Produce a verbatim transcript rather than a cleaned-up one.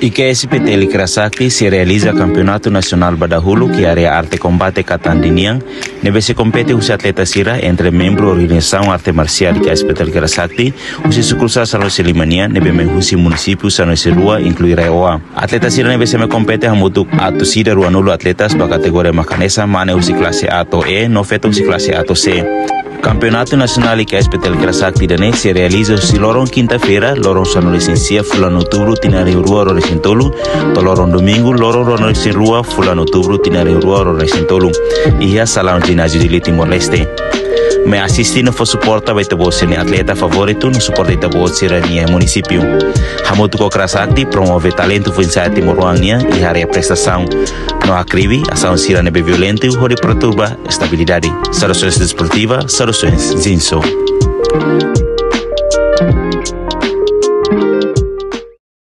I K S P T L Kera Sakti sei realiza Kampeonatu Nasionál ba dahuluk iha área arte kombate Katan ninian, ne'ebé sei kompete husi atleta sira entre membru organizasaun arte marsiál I K S P T L Kera Sakti, husi sukursál sanulu-resin-lima nian, ne'ebé mai husi munisípiu sanulu-resin-rua, inklui RAEOA. Atleta sira ne'ebé sei mai kompete hamutuk atus ida ruanulu atletas ba kategoria mak hanesan mane husi klase A to'o E, no feto husi klase A to'o C. Kampeonatu Nasionál I K S P T L Kera Sakti ida-ne'e sei realiza husi loron kinta-feira, loron sanulu-resin-sia fulan outubru tinan rihun rua ruanulu-resin-tolu, to'o loron domingu, loron ruanulu-resin-rua fulan outubru tinan rihun rua ruanulu-resin-tolu, iha salaun jináziu Dili, Timor-Leste. Mai asiste no fó suporta ba ita-boot sira-nia atleta favoritu no suporta ita-boot sira-nia munisípiu. Hamutuk ho Kera Sakti promove talentu foin-sa'e timoroan nian iha área prestasaun, no hakribi asaun sira ne'ebé violentu hodi perturba estabilidade. Saudasoens desportiva, saudasoens Zinso.